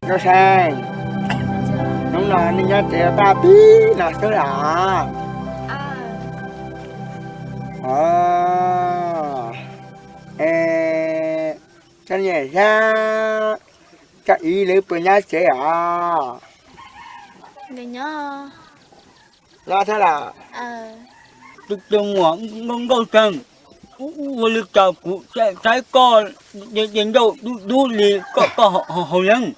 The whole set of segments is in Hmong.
Nkauj Seej, hnub no nej nyob tsev paj pib no xwb los? Es, Txhob Nyiam thiab Txhob Ib lawv puas nyob tsev os? Nyob thiab los? Tus muam Nkauj Seej, ua li cas kuv saib koj ces ncauj dub dub li, koj haus yeeb?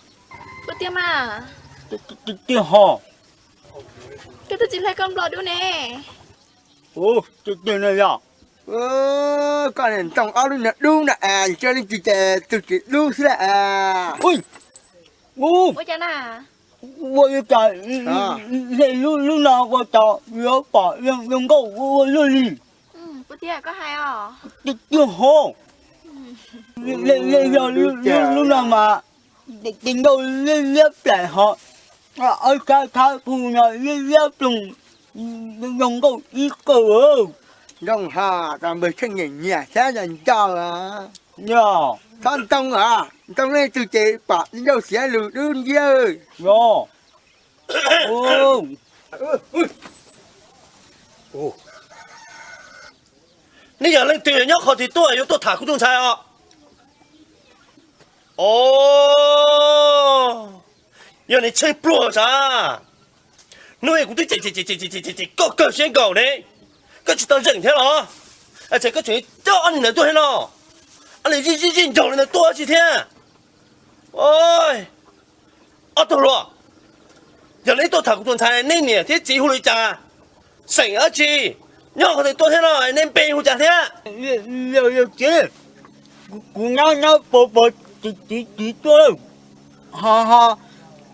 Tiag ho. Koj twb tsis hle koj nplog dub ne. Tiag tiag no yog. Koj niag ntoo ob lub niag dub no es, ua li cas tus tsis dub xwb lawm. Ua li cas hle lub no ua cas yuav pom zoo nkauj ua luaj li? Tiag ho. Yog lub no mas ces ncauj liab liab plaim ho, ob sab thab pug no liab liab ploog, zoo nkauj ib qawg. Zoo ho, tas npawg Txhob Nyiam nyiam thiab nco nco. Yog. Txhob ntoo os, ntoo nej tus ces pom ncauj siav lus dub nciab. Yog. Nej yog leej twg nyob qhov twg tuaj yuav tuaj tham kuv tus ntxhais os? Os, yog niag Tsheej Pluag sav. Hnub no kuv twb cem cem cem cem koj kawg siab nkaus ne, koj tsis tau zeem thiab los? Es koj tseem coj ob niag ntawd tuaj thiab no? Ob niag zij zij nraug li ntawd tuaj tsi thiab? Ob tug hluas, yog nej tuaj tham kuv tus ntxhais, nej niam thiab txiv hu li cas, xeem dab tsi, nyob qhov twg tuaj thiab no, nej npe hu cas thiab? Yawm txiv, kuv nyob nyob pov pov txiv txiv tuaj, ho ho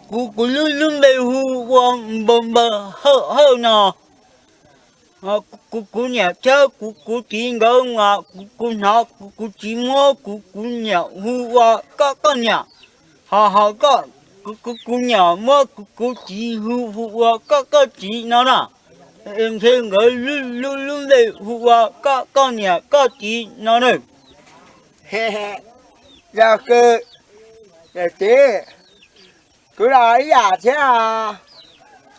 kuv kuv lub lub npe hu ua Npawg Npawg Hawj Hawj no. Kuv kuv niam thiab kuv kuv txiv nkawd mas kuv hnov kuv kuv txiv muab kuv kuv niam hu ua koj koj niam, ho ho koj, kuv kuv niam muab kuv kuv txiv hu hu ua koj koj txiv no na. Ntshe nkawd lub lub npe hu ua koj koj niam koj txiv no na. Yog kawg, yawm txiv, kuv los ib yam thiab,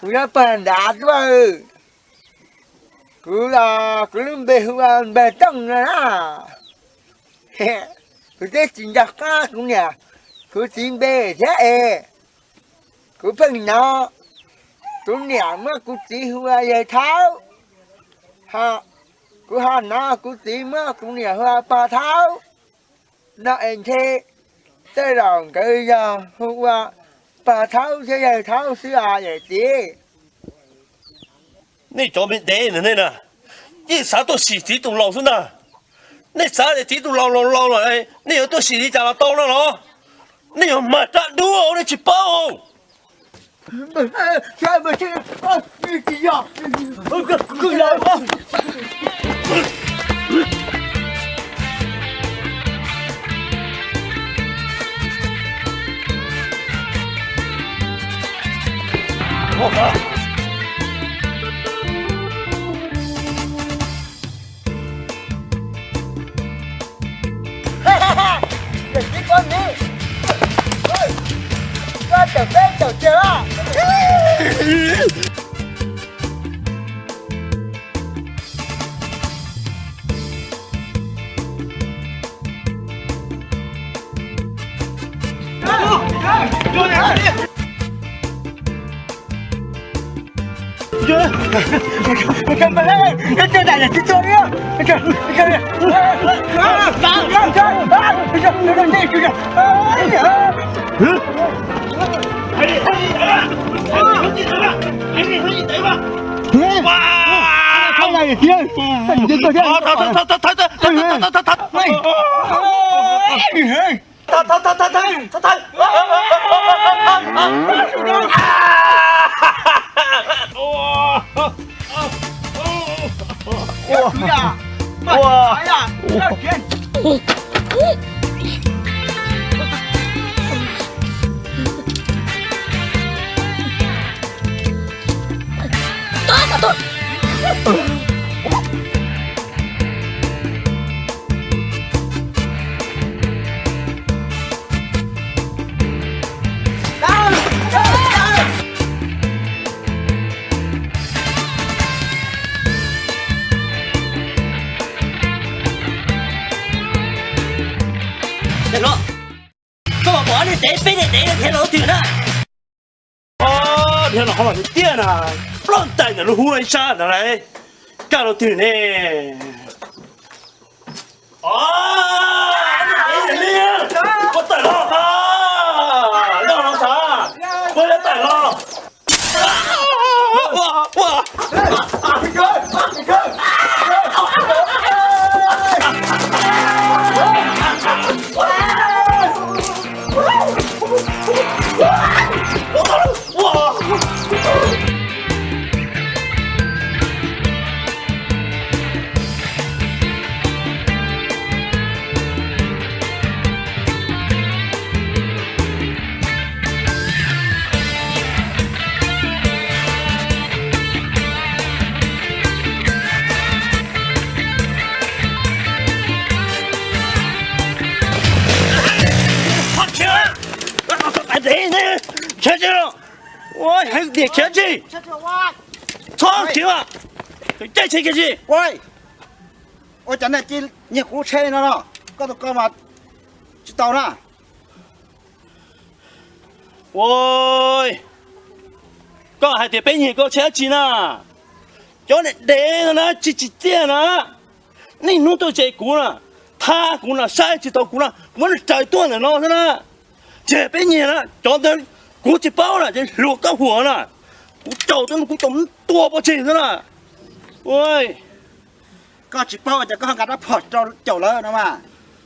kuv nyob pawg nrad tuaj. Kuv los kuv lub npe hu ua Npawg Tooj no na. Kuv twb tsis nco qab kuv niam kuv txiv npe thiab es, kuv pheej hnov kuv niam muab kuv txiv hu ua Yawg Thaub, ho kuv ho hnov kuv txiv muab kuv niam hu ua Pog Thaub no es ntshe tej zaum nkawd yog hu ua Pog Thaub thiab Yawg Thaub xwb os yawm txiv. Nej cov me dev no nej na, yeej xav tuaj sim txiv tus laus xwb ntag. Nej xav tias txiv tus laus laus laus lawm, nej yuav tuaj sim li cas los tau no los? Nej yuav mag rab dub nej tsis paub. Yawm txiv Pov Miv, koj tawm peb tawm tiag a. Tháo, tháo, tháo, tháo, tháo, tháo. Ua. Ua. Dev peb niag dev no nrhiav los twg na? Nrhiav los ho los tiag na, ploj ntais ntawm lub hub no ib sab ntawd lauj. Kaj los twg ne? Ua tawm los, yog los xav, ua tawm los. Khiav tsis, ua heev tiag khiav tsis, txhob khiav, caij tsheb kiag tsis. Ua cas nej cia li nyiag kuv lub tsheb no no, koj tus koj mas tsis tau na. Ua, koj hais tias peb nyiag koj tsheb dab tsi na? Cov niag dev no na tsis tsim txiaj na, niaj hnub tuaj ntsib kuv na, thab kuv na, saib tsis taus kuv na, kuv muab nws raws tuaj ntawm no xwb na. Ces peb nyiag na, cov ntawd kuv tsis paub na, ces hluas koj huam na, kuv caum tau kuv caum tua pov tseg xwb na. Ua, koj tsis paub ces koj nqa rab phom rau caum lawv no mas.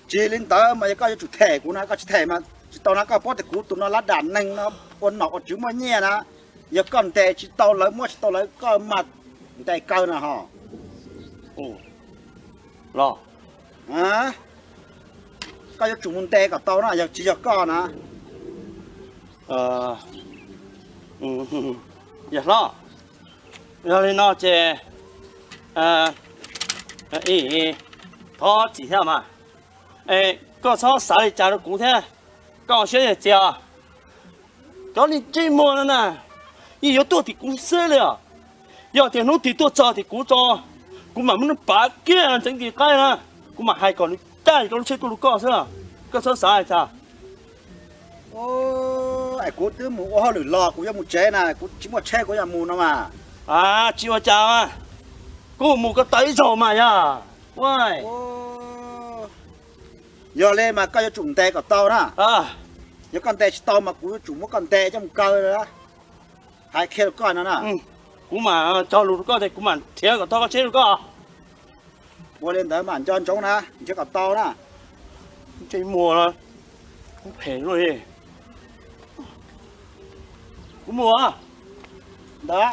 Tsis li ntawd mas yog koj yuav tsum them kuv na, koj tsis them mas tsis tau na. Koj paub tias kuv tus no lab dam neeg no ua nom ua tswv muaj nyiaj na, yog koj ntes tsis tau lawv, muab tsis tau lawv, koj mas ntes kaw na ho. Los, koj yuav tsum mus ntes kom tau na, yog tsis yog koj na. Yog hlob, yog li no ces, thov txim thiab mas, koj txhob xav li cas rau kuv thiab, koj siab yog txias. Cov niag ntsej muag no na, yeej yuav tuaj tim kuv xwb li os. Yog tias hnub twg tuaj txog tim kuv tso, kuv mam muab nws pav kiag ntxeev tis qaib na, kuv mam hais kom nws caij rau lub tsheb tuaj rau koj xwb. Koj txhob xav li cas. Es kuv twb mus ua hauj lwm los kuv yuav mus tsev na, kuv tsis muaj tsheb kuv yuav mus no mas. Tsis ua cas, kuv mus koj tau ib zaug mas yog. Yog li mas koj yuav tsum ntes kom tau na. Yog koj ntes tsis tau mas kuv yuav tsum muab koj ntes coj mus kaw. Hais kiag rau koj no na. Kuv mam cog lus rau koj tias kuv mam nrhiav kom tau koj tsheb rau koj. Ua li ntawd mas nco ntsoov na, nrhiav kom tau na. Ntsej muag no phem luaj li. Kuv mus ntawd.